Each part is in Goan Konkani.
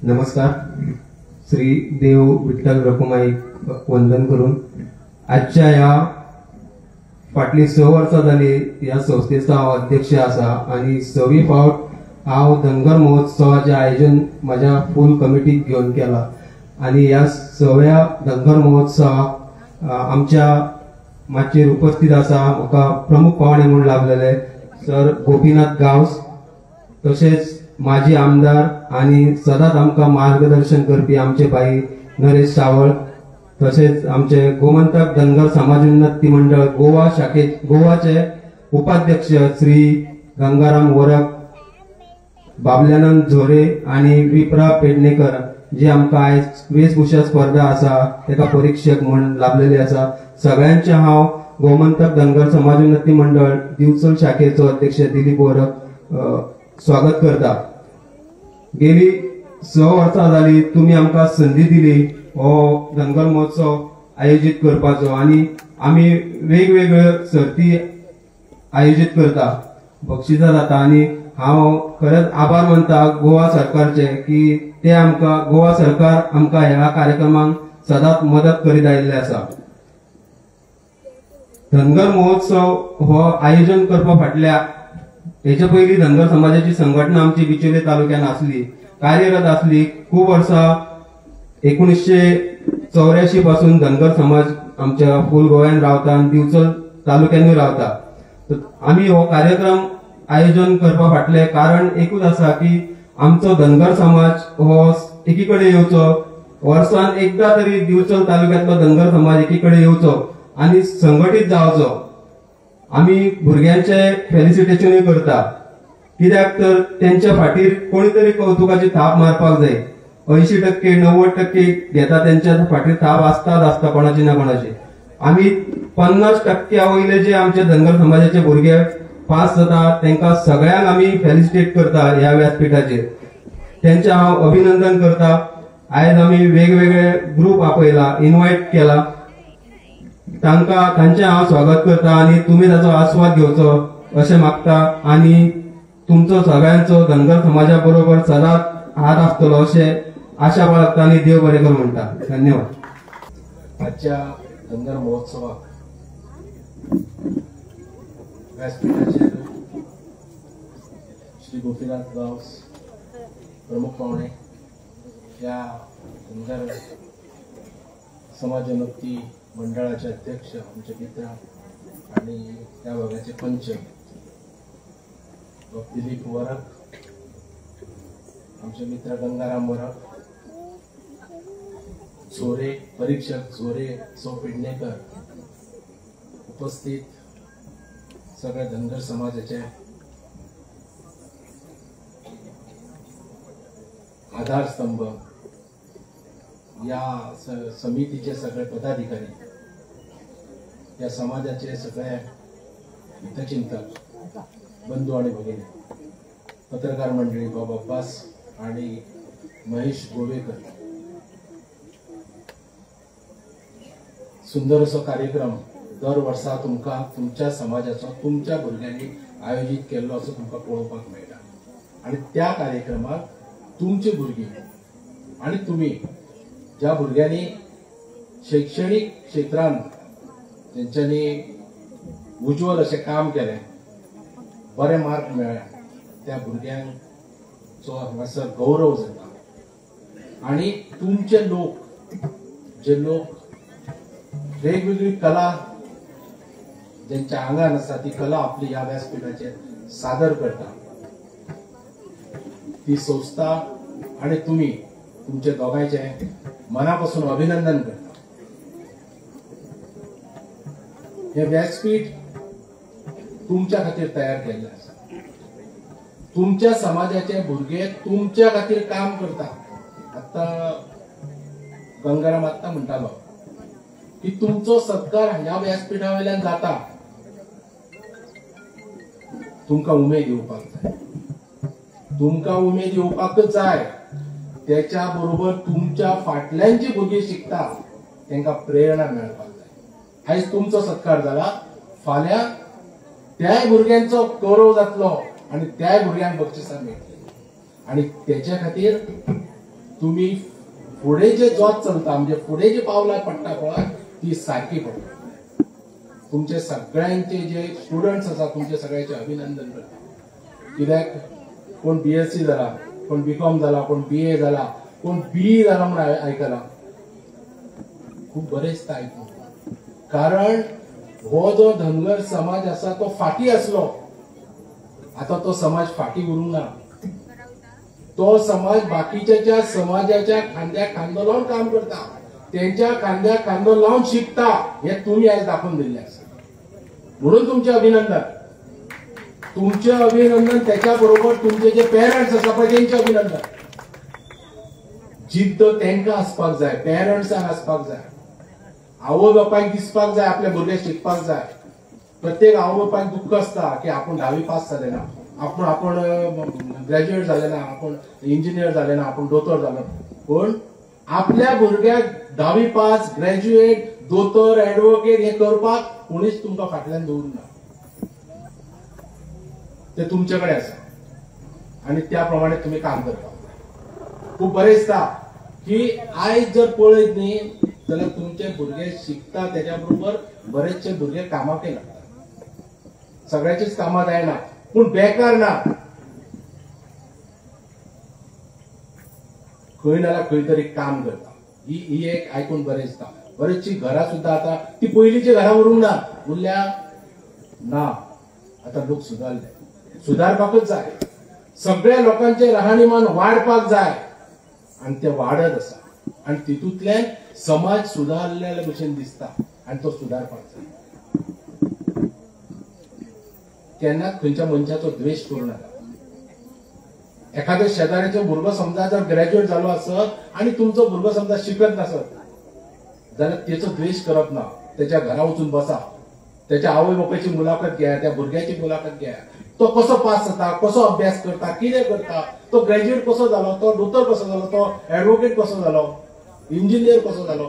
नमस्कार. श्री देव विठ्ठल रखुमाईक वंदन करून आजच्या ह्या फाटली 6 वर्सां जाली ह्या संस्थेचो हांव अध्यक्ष आसा आनी 6वी फावट हांव धनगर महोत्सवाचें आयोजन म्हाज्या फूल कमिटीक घेवन केला आनी ह्या 6व्या धनगर महोत्सवाक आमच्या माचयेर उपस्थित आसा म्हाका प्रमुख पावणे म्हूण लाभलेले सर गोपीनाथ गांवस, तशेंच माजी आमदार आनी सदांच आमकां मार्गदर्शन करपी आमचे भाई नरेश सावळ, तशेंच आमचे गोमंतक धनगर समाज उन्नती मंडळ गोवा शाखे गोवाचे उपाध्यक्ष श्री गंगाराम वरक, बाबल्यानंद झोरे आनी विप्रा पेडणेकर जे आमकां आयज वेशभूषा स्पर्धा आसा तेका परीक्षक म्हूण लाभलेले आसा. सगळ्यांचे हांव गोमंतक धनगर समाज उन्नती मंडळ दिवचल शाखेचो अध्यक्ष दिलीप वरक स्वागत करता. गेली 6 वर्सां जाली तुमी आमकां संदी दिली हो धनगर महोत्सव आयोजीत करपाचो आनी आमी वेगवेगळ्यो सर्ती आयोजीत करता, बक्षिसां जाता आनी हांव खरेंच आभार मानता गोवा सरकारचे की ते आमकां गोवा सरकार आमकां ह्या कार्यक्रमांक सदांच मदत करीत आयिल्ले आसा. धनगर महोत्सव हो आयोजन करपा फाटल्या हेच्या पयलीं धनगर समाजाची संघटना आमची बिचोले तालुक्यान आसली, कार्यरत आसली. खूब वर्सां 1984 पासून धनगर समाज आमच्या फूल गोव्यान रावता आनी दिवचल तालुक्यानूय रावता. आमी हो कार्यक्रम आयोजन करपा फाटलें कारण एकूच आसा की आमचो धनगर समाज हो एकी कडेन येवचो, वर्सान एकदा तरी दिवचल तालुक्यांतलो धनगर समाज एकी कडेन येवचो आनी संघटीत जावचो. आमी भुरग्यांचे फेलिसिटेशनूय करता, कित्याक तर तेंच्या फाटीर कोणी तरी कौतुकाची थाप मारपाक जाय. 80% 90% घेता तेंच्या फाटीर थाप आसताच आसता कोणाची ना कोणाची. आमी 50% वयले जे आमचे धनगर समाजाचे भुरगे पास जाता तेंकां सगळ्यांक आमी फेलिसिटेट करता ह्या व्यासपीठाचेर, तेंचें हांव अभिनंदन करता. आयज आमी वेगवेगळे ग्रुप आपयला, इनवायट केला, तांकां तांचें हांव स्वागत करता आनी तुमी ताचो आस्वाद घेवचो अशें मागता आनी तुमचो सगळ्यांचो धनगर समाजा बरोबर सदांच हात आसतलो अशें आशा बाळगता आनी देव बरें करूं म्हणटा. धन्यवाद. आजच्या धनगर महोत्सवाक व्यासपीठाचेर श्री गोपीनाथ गांवस प्रमुख पावणे, ह्या धनगर समाज उन्नती मंडळाचे अध्यक्ष आमचे मित्र आणि त्या भागाचे पंच दिलीप वरक, आमचे मित्र गंगाराम वरक, झोरे परीक्षक झोरे सौ पेडणेकर, उपस्थित सगळे धनगर समाजाचे आधारस्तंभ, या समितीचे सगळे पदाधिकारी, या समाजाचे सगळे हितचिंतक बंधू आणि भगिनी, पत्रकार मंडळी बाब अब्बास आणि महेश गोवेकर, सुंदर असो कार्यक्रम दर वर्सा तुमकां तुमच्या समाजाचो तुमच्या भुरग्यांनी आयोजीत केल्लो असो तुमकां पळोवपाक मेळटा आनी त्या कार्यक्रमाक तुमची भुरगीं आनी तुमी ज्या भुरग्यांनी शैक्षणीक क्षेत्रांत तेंच्यांनी उज्ज्वल अशें काम केलें, बरे मार्क मेळ्ळे, त्या भुरग्यांचो हांगासर गौरव जाता आनी तुमचे लोक जे लोक वेगवेगळी कला ज्यांच्या आंगान आसा ती कला आपली ह्या व्यासपीठाचेर सादर करता ती संस्था आनी तुमी तुमचे दोगांयचें मनापासून अभिनंदन करता. हें व्यासपीठ तुमच्या खातीर तयार केल्लें आसा. तुमच्या समाजाचे भुरगे तुमच्या खातीर काम करता. आतां गंगाराम आत्तां म्हणटालो की तुमचो सत्कार ह्या व्यासपीठा वयल्यान जाता, तुमकां उमेद येवपाक जाय, तुमकां उमेद येवपाकच जाय. त्याच्या बरोबर तुमच्या फाटल्यान जी भुरगीं शिकता तांकां प्रेरणा मेळपाक जाय. आयज तुमचो सत्कार जाला, फाल्यां त्याय भुरग्यांचो गौरव जातलो आनी त्याय भुरग्यांक बक्षिसां मेळटलीं आनी तेच्या खातीर तुमी फुडें जे जोत चलता म्हणजे फुडें जे पावलां पडटा पळय ती सारकी पडटा. तुमचे सगळ्यांचे जे स्टुडंट्स आसा तुमचे सगळ्यांचे अभिनंदन करता. कित्याक कोण बीएससी जाला, कोण बीकॉम जाला, कोण बीए जाला, कोण बीई जाला म्हूण आयकला. खूब बरें दिसता आयकून, कारण हो जो धनगर समाज आसा तो फाटी आसलो, आतां तो समाज फाटी उरूंक ना. तो समाज बाकीच्या समाजाच्या खांद्याक खांदो लावन काम करता, त्यांच्या खांद्याक खांदो लावन शिकता, हे तुमी आयज दाखोवन दिल्लें आसा. म्हणून तुमचें अभिनंदन, तुमचें अभिनंदन, त्याच्या बरोबर तुमचे जे पेरंट्स आसा पळय तेंचें अभिनंदन. जिद्द तेंकां आसपाक जाय, पेरंट्सांक आसपाक जाय, आवय बापायक दिसपाक जाय आपल्या भुरग्याक शिकपाक जाय. प्रत्येक आवय बापायक दुख्ख आसता की आपूण धावी पास जाले ना, आपूण आपण ग्रॅज्युएट जाले ना, आपूण इंजिनियर जाले ना, आपूण दोतोर जालो. पूण आपल्या भुरग्याक धावी पास, ग्रॅज्युएट, दोतोर, एडवोकेट हे करपाक कोणीच तुमकां फाटल्यान दवरूंक ना. ते तुमचे कडेन आसा आनी त्या प्रमाणे तुमी काम करपाक जाय. खूब बरें दिसता की आयज जर पळयत न्ही जाल्यार तुमचे भुरगे शिकता, तेच्या बरोबर बरेचशे भुरगे कामाकय लागतात. सगळ्याचीच कामां जायना पूण बेकार ना, खंय ना खंय तरी काम करता. ही एक आयकून बरें दिसता. बरेचशी घरां सुद्दां आतां ती पयलींची घरां उरूंक ना, उरल्या ना. आतां लोक सुदारले, सुदारपाकच जाय, सगळ्या लोकांचें राहणीमान वाडपाक जाय आनी ते वाडत आसा आनी तितूंतल्यान समाज सुदारलेल्या भशेन दिसता आनी तो सुदारपाक जाय. केन्नाच खंयच्या मनशाचो द्वेश करूं नाका. एखाद्या शेजाऱ्याचो भुरगो समजा जर ग्रॅज्युएट जालो आसत आनी तुमचो भुरगो समजा शिकत नासत जाल्यार तेचो द्वेश करप ना. तेच्या घरा वचून बसा, त्याच्या आवय बापायची मुलाखत घ्या, त्या भुरग्याची मुलाखत घ्या, तो कसो पास जाता, कसो अभ्यास करता, कितें करता, तो ग्रॅज्युएट कसो जालो, तो दोतोर कसो जालो, तो एडवोकेट कसो जालो, इंजिनियर कसो जालो,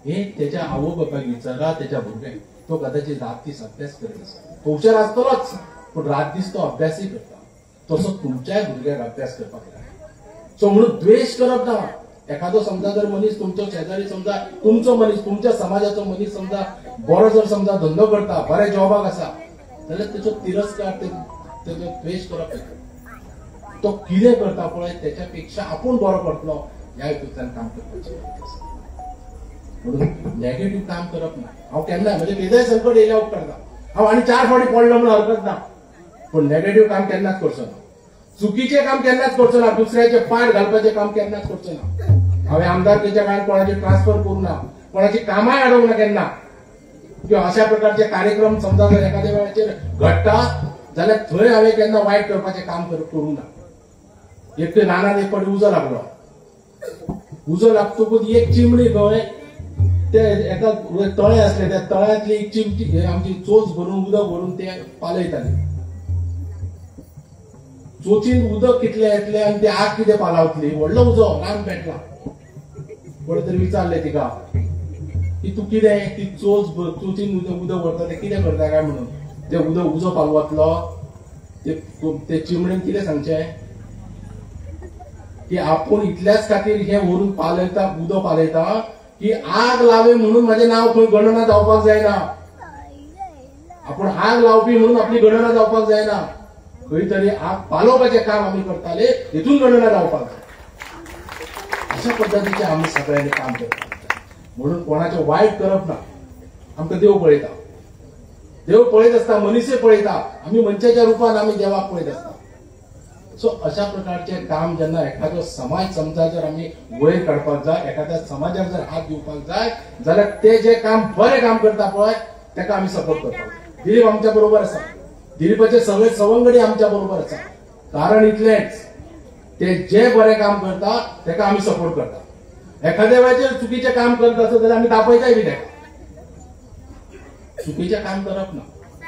हे त्याच्या आवय बापायक विचारा. त्याच्या भुरग्याक तो कदाचित रात दीस अभ्यास करीत आसा, तो हुशार आसतलोच पूण रात दीस तो अभ्यासय करता. तसो तुमच्याय भुरग्याक अभ्यास करपाक जाय. सो म्हणून द्वेश करप ना. एखादो समजा जर मनीस तुमचो शेजारी समजा तुमचो मनीस, तुमच्या समाजाचो मनीस समजा बरो जर समजा धंदो करता, बऱ्या जॉबाक आसा जाल्यार तेचो तिरस्कार, तेचो द्वेश करप ना. तो कितें करता पळय तेच्या पेक्षा आपूण बरो करतलो ह्या हेतूंतल्यान काम करपाचें. म्हणून नेगेटीव काम करप ना. हांव केन्नाय म्हणजे केदेंय संकट येयल्यार उपकारता, हांव आनी 4 फावटी पडलो म्हणून हरकत ना, पूण नेगेटीव काम केन्नाच करचो ना, चुकीचें काम केन्नाच करचो ना, दुसऱ्याचे पाट घालपाचें काम केन्नाच करचो ना. हांवें आमदारकेच्या काळान कोणाची ट्रान्सफर करूं ना, कोणाची कामांय अडोवंक ना केन्ना. किंवा अशा प्रकारचे कार्यक्रम समजा जर एखाद्या वेळाचेर घडटा जाल्यार थंय हांवें केन्ना वायट करपाचें काम करूं ना. एक ते रानांत एक फावटी उजो लागलो, उजो लागतकूच एक चिमणी खंय ते एका तळें आसलें, त्या तळ्यांतली एक चिमटी आमची चोच भरून उदक भरून ते पालयताली. चोचीन उदक कितलें येतलें आनी ते आग कितें पालावतली, व्हडलो उजो रान पेटला. कोणें तरी विचारलें तिका की तूं कितें ती चोच चोचीन उदक व्हरता तें कितें करता काय म्हणून, ते उदक उजो पालवतलो. ते चिमणेन कितें सांगचें की आपूण इतल्याच खातीर हें व्हरून पालयता, उदक पालयता की आग लावे म्हणून म्हजें नांव खंय गणना जावपाक जायना, आपूण आग लावपी म्हणून आपली गणना जावपाक जायना, खंय तरी आग पालोवपाचें काम आमी करताले हेतून गणना जावपाक जाय. अशा पद्दतीचें आमी सगळ्यांनी काम करपाक जाय. म्हणून कोणाचें वायट करप ना. आमकां देव पळयता, देव पळयत आसता, मनीसय पळयता, आमी मनशाच्या रुपान आमी देवाक पळयत आसता. सो अशा प्रकारचें काम जेन्ना एखादो समाज समजा जर आमी वयर काडपाक जाय, एखाद्या समाजाक जर हात दिवपाक जाय जाल्यार ते जे काम बरें काम करता पळय ताका आमी सपोर्ट करपाक जाय. दिलीप आमच्या बरोबर आसा, दिलीपाचे सगळे सवंगडी आमच्या बरोबर आसा, कारण इतलेंच ते जे बरें काम करता ताका आमी सपोर्ट करता. एखाद्या वेळाचेर चुकीचें काम करत आसत जाल्यार आमी दाखयताय बी ताका. चुकीचें काम करप ना.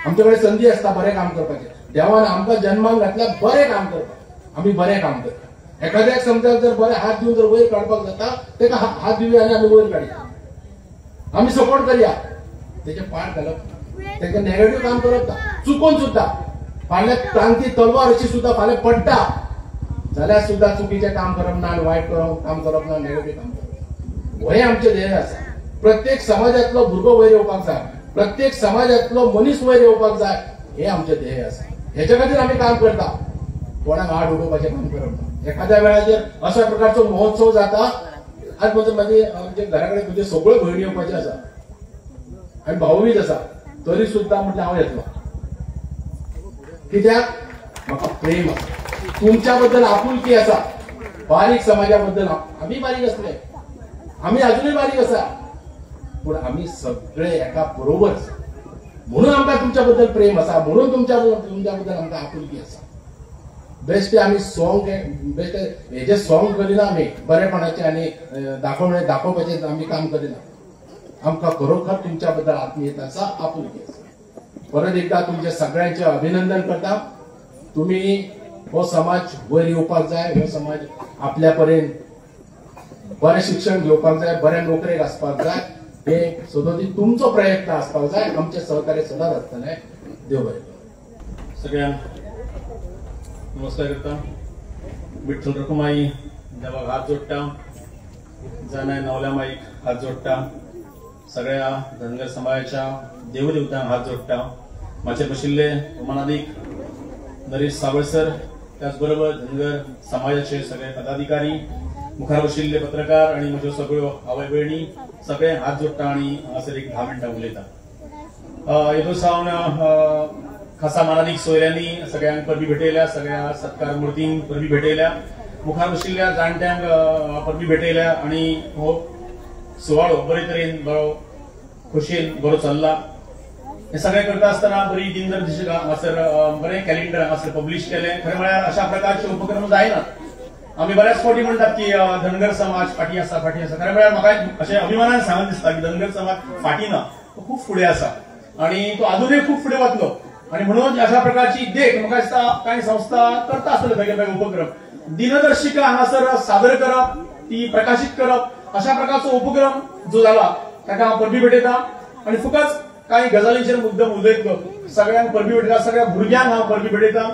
आमचे कडेन संदी आसता बरें काम करपाचें. देवान आमकां जन्माक घातल्यार बरें काम करपाक, आमी बरें काम करता. एखाद्याक समजा जर बरें हात दिवन जर वयर काडपाक जाता ताका हात दिवया आनी आमी वयर काडया, आमी सपोर्ट करया, तेचे पाट घालप ना, ताका नेगेटीव काम करप ना. चुकून सुद्दां फाल्यां क्रांती तलवार अशी सुद्दां फाल्यां पडटा जाल्यार सुद्दां चुकीचें काम करप ना आनी वायट काम करप ना, नेगेटीव काम करप ना. हें आमचें ध्येय आसा. प्रत्येक समाजांतलो भुरगो वयर येवपाक जाय, प्रत्येक समाजांतलो मनीस वयर येवपाक जाय, हें आमचें ध्येय आसा. हेच्या खातीर आमी काम करता, कोणाक आड उडोवपाचें काम करप ना. एखाद्या वेळाचेर अशा प्रकारचो महोत्सव जाता. आज म्हजे म्हजे आमच्या घरा कडेन म्हजे सगळ्यो भयणी येवपाच्यो आसा आनी भावूय आसा, तरी सुद्दां म्हटल्यार हांव येतलो. कित्याक म्हाका प्रेम आसा, तुमच्या बद्दल आपुलकी आसा. बारीक समाजा बद्दल आमी बारीक आसले, आमी अजुनूय बारीक आसा, पूण आमी सगळे एका बरोबर आसा. म्हणून आमकां तुमच्या बद्दल प्रेम आसा, म्हणून तुमच्या बद्दल आमकां आपुलकी आसा. बेश्टे आमी सॉंग बेश्टे हेजे सॉंग करिना, आमी बरेपणाचे आनी दाखोवणे दाखोवपाचें आमी काम करिना. आमकां खरोखर तुमच्या बद्दल आत्मीयता आसा, आपुलकी आसा. परत एकदा तुमचे सगळ्यांचे अभिनंदन करता. तुमी हो समाज वयर येवपाक जाय, हो समाज आपल्या पर्यंत बरें शिक्षण घेवपाक जाय, बऱ्या नोकरेक आसपाक जाय, हे सदोदी तुमचो प्रयत्न आसपाक जाय. आमचे सहकार्य सदांच आसतलें. देव बरें करूं. सगळ्यांक नमस्कार करता. विठ्ठल रखुमाई देवाक हात जोडटा, जाणाय नवल्या माईक हात जोडटा, सगळ्या धनगर समाजाच्या देवदेवतांक हात जोडटा. माचयेर बशिल्ले मानादीक नरेश सावळ सर, त्याचबरोबर धनगर समाजाचे सगळे पदाधिकारी, मुखार बशिल्ले पत्रकार आनी म्हज्यो सगळ्यो आवय भयणी, सगळे हात जोडटा आनी हांगासर एक 10 मिनटां उलयता. हेतून सावन खासा मानादीक सोयऱ्यांनी सगळ्यांक परबी भेटयल्या, सगळ्या सत्कार मुर्तींक परबी भेटयल्या, मुखार बशिल्ल्या जाणट्यांक परबी भेटयल्या आनी हो सुवाळो बरे तरेन बरो खोशयेन बरो चल्ला. हे सगळें करता आसतना बरी दिनदर्शिका हांगासर बरें कॅलेंडर हांगासर पब्लिश केलें. खरें म्हळ्यार अशा प्रकारचे उपक्रम जायनात. आमी बऱ्याच फावटी म्हणटात की धनगर समाज फाटीं आसा, फाटीं आसा. खरें म्हळ्यार म्हाका अशें अभिमानान सांगून दिसता की धनगर समाज फाटीं ना, तो खूब फुडें आसा आनी तो आजुनूय खूब फुडें वतलो. आनी म्हणून अशा प्रकारची देख म्हाका दिसता कांय संस्था करता आसतल्यो वेगळे वेगळे उपक्रम. दिनदर्शिका हांगासर सादर करप, ती प्रकाशीत करप, अशा प्रकारचो उपक्रम जो जाला ताका हांव परबी भेटयता. आनी फकत कांय गजालींचेर मुद्दम उलयतलो. सगळ्यांक परबी भेटयता, सगळ्या भुरग्यांक हांव परबी भेटयता,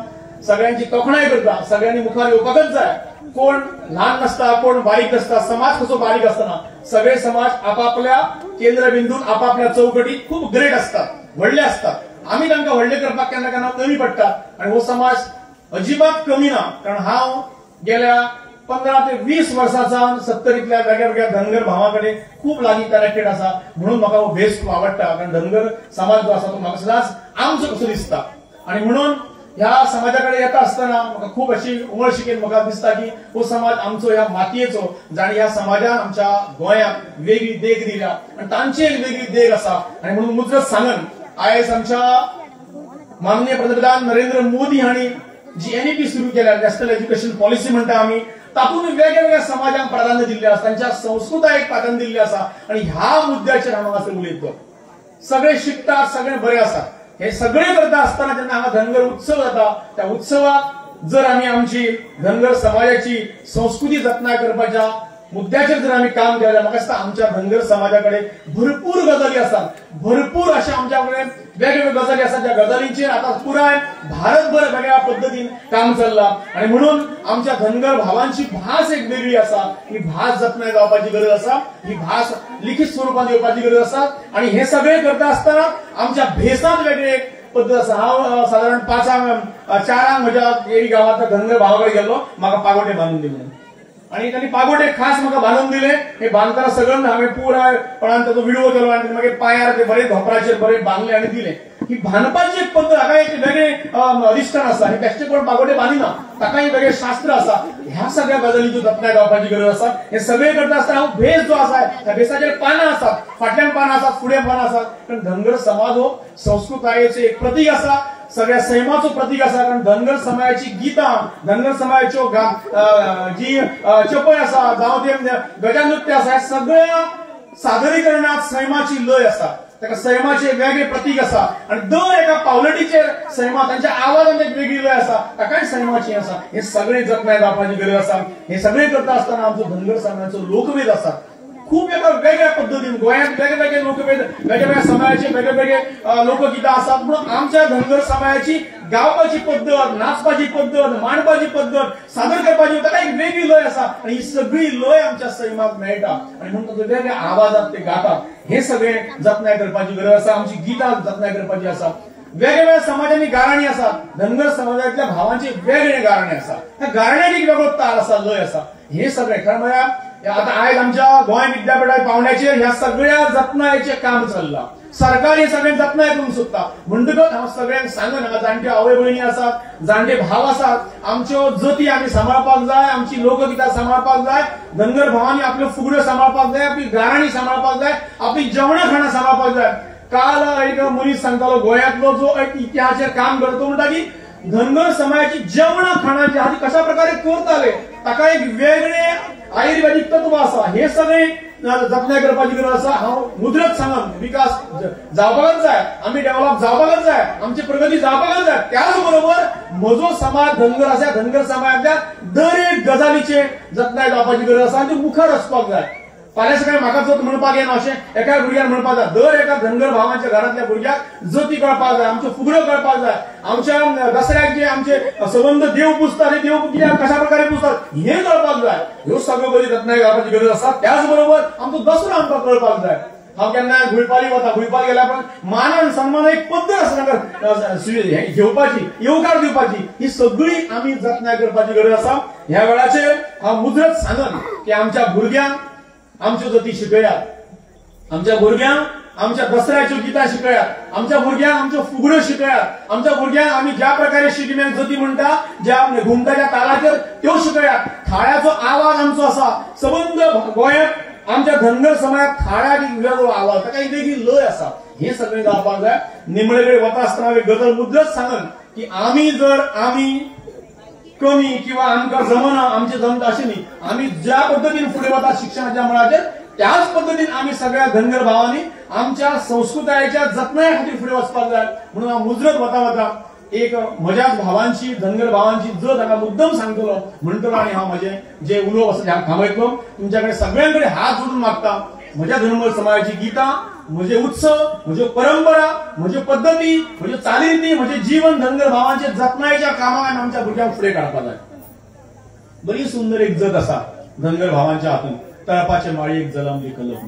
सगळ्यांची तोखणाय करता. सगळ्यांनी मुखार येवपाकच जाय. कोण ल्हान नासता, कोण बारीक नासता, समाज कसो बारीक आसतना सगळे समाज आपापल्या केंद्रबिंदून आपापल्या चौकटीत खूब ग्रेट आसतात, व्हडले आसतात. आमी तांकां व्हडले करपाक केन्ना केन्ना कमी पडटा आनी हो समाज अजिबात कमी ना. कारण हांव गेल्या 15 ते 20 वर्सांच्यान 70तल्या वेगळ्या वेगळ्या धनगर भावां कडेन खूब लागीं कनेक्टेड आसा, म्हणून म्हाका हो भेस खूब आवडटा. कारण धनगर समाज जो आसा तो म्हाका सदांच आमचो कसो दिसता आनी म्हणून ह्या समाजा कडेन येता आसतना म्हाका खूब अशी उमळशिकेन म्हाका दिसता की हो समाज आमचो ह्या मातयेचो, जाणी ह्या समाजान आमच्या गोंयाक वेगळी देख दिल्या आनी तांची एक वेगळी देख आसा. आनी म्हणून मुजरत सांगन, आयज आमच्या माननीय पंतप्रधान नरेंद्र मोदी हांणी जी एनईपी सुरू केल्या, नॅशनल एज्युकेशन पॉलिसी म्हणटा आमी, तातूंत वेगवेगळ्या समाजांक प्राधान्य दिल्लें आसा, तांच्या संस्कृतायेक प्राधान्य दिल्लें आसा. आनी ह्या मुद्द्याचेर हांव हांगासर उलयतलो. सगळे शिकतात, सगळे बरे आसात. हे सगळे करता आसतना जेन्ना हांगा धनगर उत्सव जाता, त्या उत्सवाक जर आमी आमची धनगर समाजाची संस्कृती जतनाय करपाच्या मुद्द्याचेर जर आमी काम केलें, म्हाका दिसता आमच्या धनगर समाजा कडेन भरपूर गजाली आसात, भरपूर अशा आमच्या कडेन वेगवेगळ्यो गजाली आसात ज्या गजालींचेर आतां पुराय भारतभर वेगळ्या पद्दतीन काम चल्लां. आनी म्हणून आमच्या धनगर भावांची भास एक वेगळी आसा, ही भास जतनाय जावपाची गरज आसा, ही भास लिखीत स्वरुपांत येवपाची गरज आसा. आनी हे सगळें करता आसतना आमच्या भेसांत वेगळे एक पद्दत आसा. हांव सादारण 5-4 म्हज्या एरी गांवांतल्या धनगर भावा कडेन गेल्लो, म्हाका पागोटे बांदून दी म्हणून, आनी तांणी पागोटे खास म्हाका बांदून दिले. हे बांदतना सगळ्यांना हांवें पुरायपणान ताचो विडिओ केलो आनी मागीर पांयार ते बरे धोंपराचेर बरे बांदले आनी दिले. ही बांदपाची एक पद्दत, हाका एक वेगळें अधिश्ठान आसा. हे बेश्टे कोण पागोटे बांदिना, ताका एक वेगळें शास्त्र आसा. ह्या सगळ्या गजालींची जतनाय जावपाची गरज आसा. हे सगळें करता आसतना हांव भेस जो आसा, त्या भेसाचेर पानां आसात, फाटल्यान पानां आसात, फुडें पानां आसात. कारण धनगर समाज हो संस्कृतायेचें एक प्रतीक आसा, सगळ्या सैमाचो प्रतीक आसा. कारण धनगर समाजाची गितां, धनगर समाजाच्यो जी चपय आसा, जावं ते गजानृत्य आसा, ह्या सगळ्या सादरीकरणात सैमाची लय आसा, ताका सैमाचे वेगळे प्रतीक आसा. आनी दर एका पावलटीचेर सैमा, तांच्या आवाजांत एक वेगळी लय आसा, ताकाय सैमाची आसा. हे सगळे जतनाय जावपाची गरज आसा. हे सगळे करता आसतना आमचो धनगर समाजाचो लोकवेद आसा, खूब एका वेगळ्या पद्दतीन गोंयांत वेगळे वेगळे लोकवेद, वेगळ्या वेगळ्या समाजाचे वेगळे वेगळे लोकगितां आसात. म्हणून आमच्या धनगर समाजाची गावपाची पद्दत, नाचपाची पद्दत, मांडपाची पद्दत, सादर करपाची, ताका एक वेगळी लय आसा आनी ही सगळी लय आमच्या सैमाक मेळटा आनी म्हणून ताचो वेगळ्या आवाजात ते गातात. हे सगळे जतनाय करपाची गरज आसा. आमची गितां जतनाय करपाची आसा. वेगवेगळ्या समाजांनी गाराणी आसा. धनगर समाजांतल्या भावांचे वेगळे गाराणे आसा. ह्या गाराण्यांनी एक वेगळो ताल आसा, लय आसा. हे सगळे खरें म्हळ्यार आता आयज आमच्या गोंय विद्यापीठा पावंड्याचेर ह्या सगळ्या जतनायेचें काम चल्लां. सरकार हे सगळें जतनाय करूंक सोदता. म्हणटकच हांव सगळ्यांक सांगन, हांगा जाणट्यो आवय भयणी आसात, जाणटे भाव आसात, आमच्यो जती आमी सांबाळपाक जाय, आमची लोकगितां सांबाळपाक जाय, धनगर भावांनी आपल्यो फुगड्यो सांबाळपाक जाय, आपली गाराणी सांबाळपाक जाय, आपली जेवणां खाणां सांबाळपाक जाय. काल एक मनीस सांगतालो गोंयांतलो जो एक इतिहासाचेर काम करता, तो म्हणटा की धनगर समाजाची जेवणां खाणां जी आहा ती कशा प्रकारे करताले, ताका एक वेगळे आयुर्वेदीक तत्व आसा. हे सगळे जतनाय करपाची गरज आसा. हांव मुद्रत सांगन, विकास जावपाकच जाय, आमी डेव्हलप जावपाकच जाय, आमची प्रगती जावपाकच जाय. त्याच बरोबर म्हजो समाज धनगर आसा, धनगर समाजांतल्या दर एक गजालीचे जतनाय जावपाची गरज आसा आनी ती मुखार वचपाक जाय. फाल्यां सकाळी म्हाका जत म्हणपाक येना अशें एका भुरग्यान म्हणपाक जाय. दर एका धनगर भावांच्या घरांतल्या भुरग्याक जती कळपाक जाय, आमच्यो फुगड्यो कळपाक जाय, आमच्या दसऱ्याक जे आमचे संबंद देव पुजतात, हे देव कित्याक कशा प्रकारे पुजतात हें कळपाक जाय. ह्यो सगळ्यो गजाली जतनाय घालपाची गरज आसा. त्याच बरोबर आमचो दसरो आमकां कळपाक जाय. हांव केन्ना गुळपाली वता, गुळपाल गेल्या पण मानान सन्मान एक पद्दत आसा घेवपाची, येवकार दिवपाची, ही सगळी आमी जतनाय करपाची गरज आसा. ह्या वेळाचेर हांव मुजरत सांगन की आमच्या भुरग्यांक आमच्यो जती शिकयात, आमच्या भुरग्यांक आमच्या दसऱ्याच्यो गितां शिकयात, आमच्या भुरग्यांक आमच्यो फुगड्यो शिकयात, आमच्या भुरग्यांक आमी ज्या प्रकारे शिगम्याक जती म्हणटा, ज्या घुमटाच्या तालाचेर त्यो शिकयात. थाळ्याचो आवाज आमचो आसा. सबंद गोंयांत आमच्या धनगर समाजात थाळ्याक एक वेगळो आवाज, ताका एक वेगळी लय आसा. हे सगळें जावपाक जाय. निमणे कडेन वता आसतना एक गजाल मुद्दच सांगन की आमी जर आमी कमी किंवा आमकां जमना, आमचें जमता अशें न्ही, आमी ज्या पद्दतीन फुडें वता शिक्षणाच्या मळाचेर त्याच पद्दतीन आमी सगळ्या धनगर भावांनी आमच्या संस्कृतायेच्या जतनाये खातीर फुडें वचपाक जाय. म्हणून हांव मुजरत वता वता एक म्हज्याच भावांची, धनगर भावांची जत हांगा मुद्दम सांगतलो म्हणटलो आनी हांव म्हजें जे उलोवप आसा तें हांव थांबयतलो. तुमच्या कडेन सगळ्यां कडेन हात जोडून मागता, म्हज्या धनगर समाजाची गितां, म्हजे उत्सव, म्हज्यो परंपरा, म्हज्यो पद्दती, म्हज्यो चालीरिती, म्हजें जीवन धनगर भावांचे जतनायेच्या कामाक आमी आमच्या भुरग्यांक फुडें काडपाक जाय. बरी सुंदर एक जत आसा धनगर भावांच्या हातून, तळपाचे माळयेक जलमली कलक.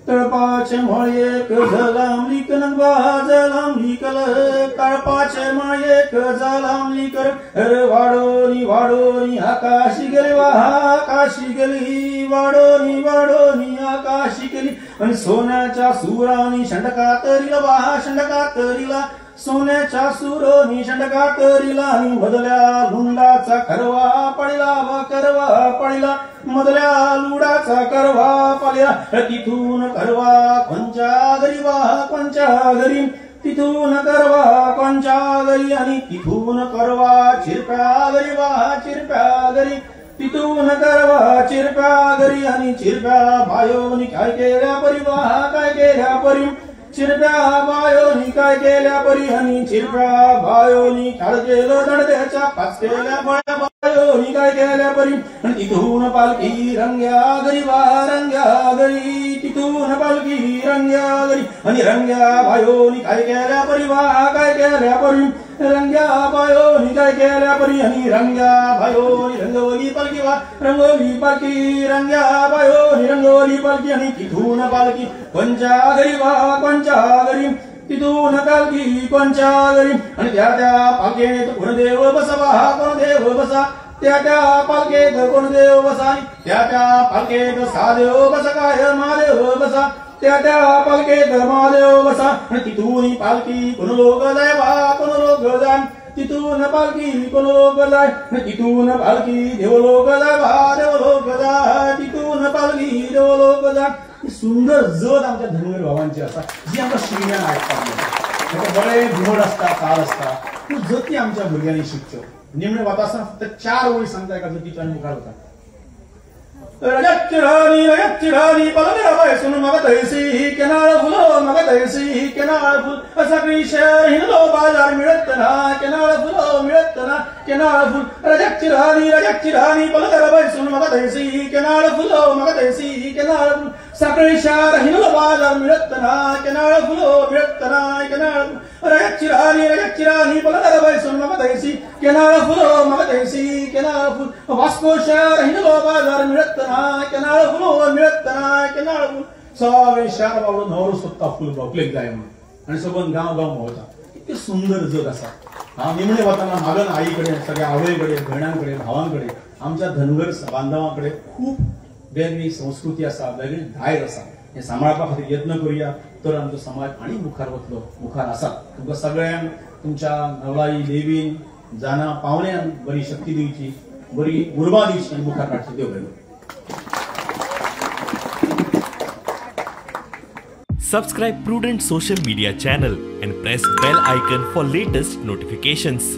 तळपाचे माळयेक जलमली कलक, जलमली कलक, तळपाचे माळयेक जलमली कलक, अरे वाडोनी वाडोनी आकाशी गेली, आकाशी गेली, वाडोनी वाडोनी आकाशी गेली, आणि सोन्याच्या सुरानी शंडका तरीला, वा शंडका तरीला, सोन्याच्या सुरोनी शंडका तरीला, आणि मधल्या लुंडाचा करवा पडिला, वा करवा पडिला, मधल्या लुडाचा करवा पडिला, तिथून करवा कोणच्या घरी, वा कोणच्या घरी, तिथून करवा कोणच्या घरी, आणि तिथून करवा चिरप्या घरी, वा चिरप्या घरी, तिथून करवा चिरप्या घरी, आणि चिरप्या बायोनी काय केल्या परी, वा काय केल्या परी, चिरप्या बायोनी काय केल्या परी, आणि चिरप्या बायोनी काळ केलं दणद्याच्या पाच केल्या बळ्या बायोनी काय केल्या परी, आणि तिथून पालखी रंग्या घरी, वा रंग्या घरी, तिथून पालखी रंग्या घरी, आणि रंग्या बायोनी काय केल्या परी, वा काय केल्या परी, रंग्या बायोनी काय केल्या परी, आणि रंग्या बायोनी रंगवली पालखी, वा रंगवली पालखी, रंग्या बायोनी रंगवली पालखी, आणि तिथून पालखी कोणच्या घरी, वा कोणच्या घरी, तिथून पालखी कोणच्या घरी, आणि त्या त्या पालखेत कोण देव बसा, वा कोण देव बसा, त्या त्या पालखेत कोण देव बसा, त्या त्या पालखेत सादेव बसा, काय महादेव बसा, त्या त्या पालखेत महादेव बसा, आणि तिथून पालखी कोण लोक जाय, वा कोण लोक जाय, तिथून पालखी कोण लोक जाय, तिथून पालखी देवलोक जाय, वा देवलोक जाय, तिथून पालखी देवलोक जाय. ही सुंदर जत आमच्या धनगर भावांची आसा, जी आमकां शिगम्यान आयकपाक मेळटा. बरे घुमट आसता, ताल आसता, त्यो जती आमच्या भुरग्यांनी शिकच्यो. निमणे वता आसतना फक्त 4 ओळी सांगता एका जतीच्या आनी मुखार वता. रजत रजत राणी पलंग बैसून मग तैसी केनाळ फुलो, मग तैसी केनाळ फुल, सगळी शहर हिंदलो बाजार मिळत ना, केनाळ फुलो मिळत ना, केनाळ फुल, रजत राणी रजत राणी पलंग बैसून मग तैसी केनाळ फुलो, मग तैसी केनाळ फुल, साखळी शार हिंदलो बाजार मिळत नाय केनाळ फुलो मिळत नाय केनाळ रयत चिरानी रयत चिरानी पलदार बैसून मग दैसी केनाळ फुलो मग दैसी केनाळ फुल वास्को शार हिंदलो बाजार मिळत नाय केनाळ फुलो मिळत नाय केनाळ फुल सगळे शार बाबलो न्हवरो सोदता फूल भोकलेक जाय म्हणून आनी सबंद गांव गांव भोंवता. इतकें सुंदर जग आसा. हांव निमणे वतना मागन आई कडेन सगळ्या आवय कडेन भयणां कडेन भावां कडेन आमच्या धनगर बांधवां कडेन खूब वेगळी संस्कृती आसा, वेगळी दायज आसा. हें सांबाळपा खातीर यत्न करुया तर आमचो समाज आनी मुखार वतलो, मुखार आसा. तुमकां सगळ्यांक तुमच्या नवलाई देवीन जाना पावण्यान बरी शक्ती दिवची, बरी उर्बा दिवची आनी मुखार काडची. देव बरें. Subscribe Prudent Social Media channel and press bell icon for latest notifications.